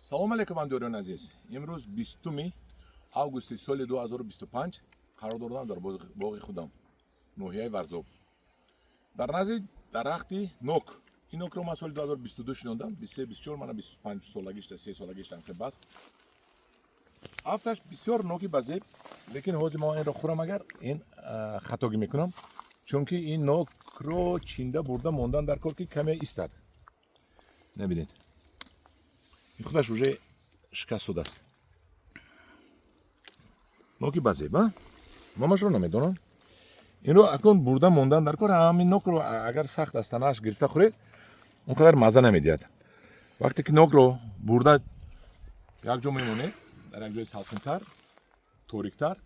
Салом алейкум, андиёриёни азиз. Имрӯз 20 августи соли 2025 қарор дорам дар боғи худам, ноҳияи Варзоб, дар назди дарахти нок. Ин нокро ман соли 2022 шинондам, 23, 24, мана 25 солагишта, 3 солагишта баст. Афташ бисёр ноки базеб, лекин ҳозир мо инро хӯрам, агар ин хатогӣ мекунам, чунки ин нокро чинда бурда мондан дар кор, ки каме истад. Набинед, ин худаш уже шикаст шудааст. Ноки базеб, а номашро намедонам. Инро акнун бурда мондан дар кор. Ҳамин нокро агар сахт аз танааш гирифта хӯред, он қадар мазза намедиҳад. Вақте ки нокро бурда як ҷо мемонед, дар як ҷои салқинтар, ториктар,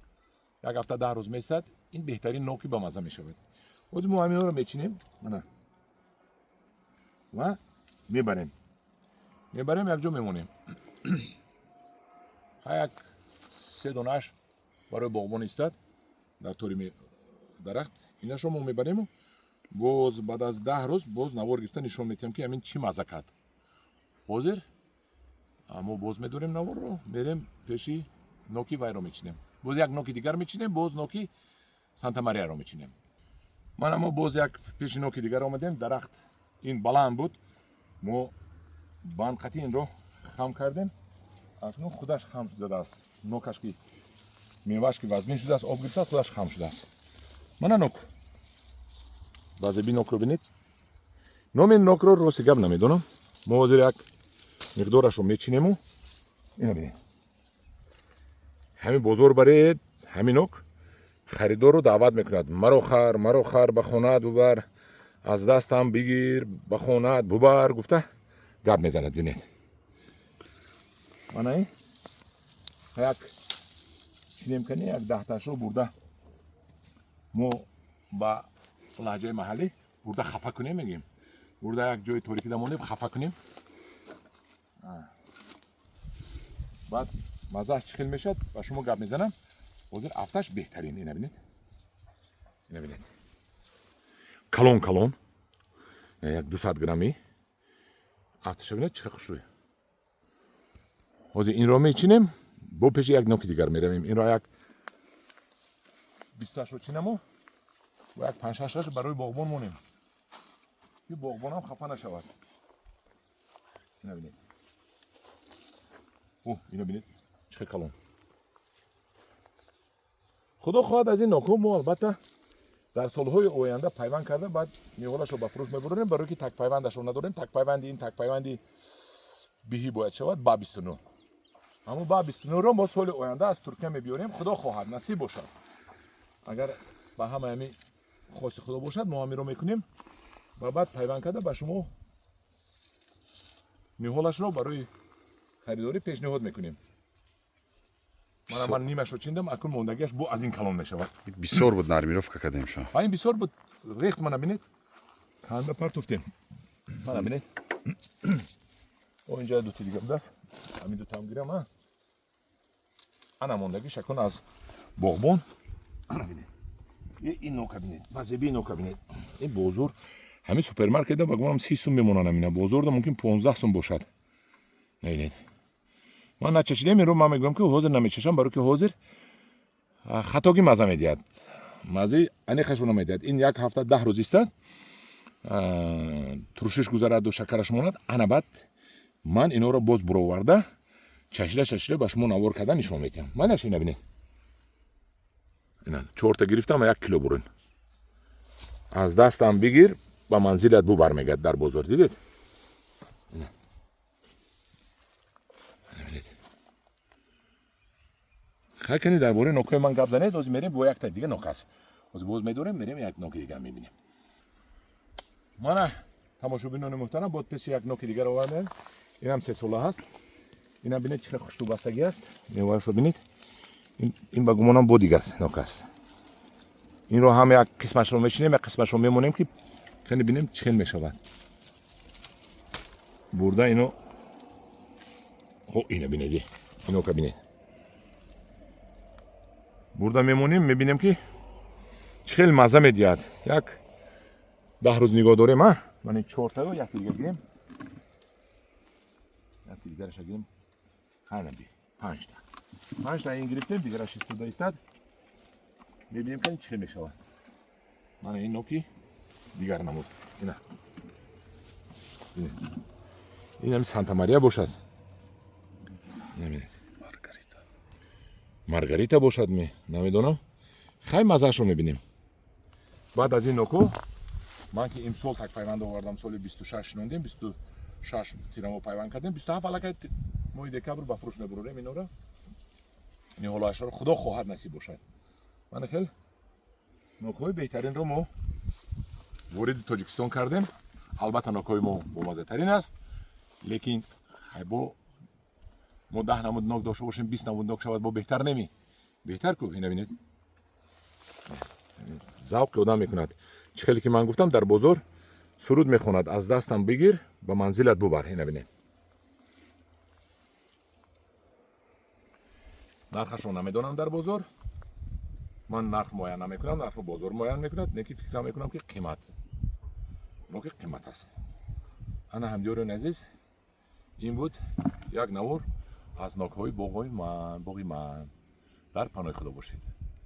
як ҳафта, 10 рӯз меистад, ин беҳтарин ноки ба мазза мешавад. Ҳозир мо ҳаминро мечинем, мана, ва мебарем, як ҷо мемонем. Ҳа, як се донааш барои боғбон истад дар тори дарахт. Инашро мо мебарему боз баъд аз 10 рӯз боз навор гирифта нишон медиҳем, ки ҳамин чӣ мазза кард. Ҳозир мо боз медорем наворро, мерем пеши ноки вайро мечинем, боз як ноки дигар мечинем, боз ноки Санта Марияро мечинем. Мана, мо боз як пеши ноки дигар омадем. Дарахт ин баланд буд, мо бандқати инро хам кардем. Акнун худаш хам задааст нокаш, ки мевааш ки вазмин шудааст, об гирифтааст, худаш хам шудааст. Мана нок, баъзеби нокро бинед. Номи нокро, рости гап, намедонам. Мо ҳозир як миқдорашро мечинему ина бинед. Ҳамин бозор баред, ҳамин нок харидорро даъват мекунад: «Маро хар, маро хар, ба хонаат бубар, аз дастам бигир, ба хонаат бубар», гуфта гап мезанад. Бинед, мана ин як чинем кани, як 10 ташро бурда, мо ба лаҳҷаи маҳаллӣ «бурда хафа кунем» мегӯем, бурда як ҷои торикида монем, хафа кунем. Баъд маззааш чӣ хел мешавад, ба шумо гап мезанам. Ҳозир афташ беҳтарин. Ина бинед, ина бинед, калон калон, як 200 граммӣ афташа бинед, чӣ хушрӯй. Ҳозир инро мечинем, бо пеши як ноки дигар меравем. Инро як 20 ташро чинаму ва як панҷшашташ барои боғбон монем, ки боғбонам хафа нашавад. Ина бинед, о, ина бинед, чӣ хел калон. Худо хоҳад, аз ин нокҳо мо албатта дар солҳои оянда пайванд карда, баъд ниҳолашро ба фурӯш мебурем, барои ки такпайвандашро надорем. Такпайванди ин такпайванди биҳӣ бояд шавад, ба 29. Ҳамун ба 29-ро мо соли оянда аз Туркия мебиёрем. Худо хоҳад, насиб бошад, агар ба ҳама ҳами хости Худо бошад, мо ҳаминро мекунем ва баъд пайванд карда, ба шумо ниҳолашро барои харидорӣ пешниҳод мекунем. Мана, ман нимашро чиндам, акун мондагиаш бо аз ин калон мешавад. Бисёр буд, нормировка кардем шо. Ин бисёр буд, рехт. Мана бинед, канда партофтем. Мана бинед, о, инҷа дути дига будааст, ҳамин дутаам гирам. А ана мондагиш акун аз боғбон. Ана бинед, ин нока бинед, мазеби нока бинед. Ин бозор, ҳамин супермаркетда, ба гумонам, 30 сум мемонанд. Ҳамина бозорда мумкин 15 сум бошад. Набинед, ман начашидем инро. Ман мегӯям, ки ҳозир намечашам, барои ки ҳозир хатогӣ мазза медиҳад, маззаи аниқашро намедиҳад. Ин як ҳафта, 10 рӯз истад, туршиш гузараду шакараш монад, ана баъд ман инҳоро боз буроварда, чашида чашида ба шумо навор карда нишон медиҳам. Манаш ина бинед, ина чорта гирифтам, 1 кило бурин. «Аз дастам бигир, ба манзилат бубар», мегӯяд дар бозор. Дидед? Ина. Ина бинед. Хай, кани, дар бораи нокҳои ман гап занед. Ҳозир мерем, бо якта дига нок аст, ҳозир боз медорем, мерем, як ноки дигар мебинем. Мана, тамошобинони муҳтарам, боз пеши як ноки дигар овардем. Инам 3 сола ҳаст. Инам бинед, чӣ хел хушрӯбастагӣ аст. Меваашро бинед. Ин ба гумонам бо дигар нок аст. Инро ҳам як қисмашро мечинем, як қисмашро мемонем, ки хеле бинем, чӣ хел мешавад. Бурда ино, ҳо, ина бинеди, инока бинед, бурда мемонем, мебинем, ки чӣ хел мазза медиҳад. Як 10 рӯз нигоҳ дорем. А ман чортаё, якти дига гирем. Яки дигараша гирем. Ҳана би, панҷта. Панҷта ин гирифтем, дигараш истода истад. Мебинем, ки чӣ мешавад. Мана ин ноки дигар намуд. Ина. Ин ҳами Санта Мария бошад. Ина. Маргарита. Маргарита бошад ми, намедонам. Хай, мазаашро мебинем. Баъд аз ин ноко ман ки имсол так пайванд овардам, соли 26 шинондем, 26 тирамо пайванд кардем, 27 аллакай моҳи декабр ба фурӯш мебурорем инора, ниҳолоашро, худо хоҳад, насиб бошад. Мана хел нокҳои беҳтаринро мо вориди Тоҷикистон кардем. Албатта, нокҳои мо бомаззатарин аст, лекин хай, бо мо 10 намуд нок дошта бошем, 20 намуд нок шавад, бо беҳтар неми? Беҳтар ку. Ина бинед, завқи одам мекунад. Чӣ хеле ки ман гуфтам, дар бозор суруд мехонад: «Аз дастам бигир, ба манзилат бубар». Ина бинед. Нархашро намедонам дар бозор, ман нарх муайян намекунам, нархро бозор муайян мекунад. Не ки фикр мекунам, ки қимат, ноки қимат аст. Ана, ҳамдиёрони азиз, ин буд як навор аз нокҳои боғои ман, боғи ман. Дар паноҳи Худо бошед.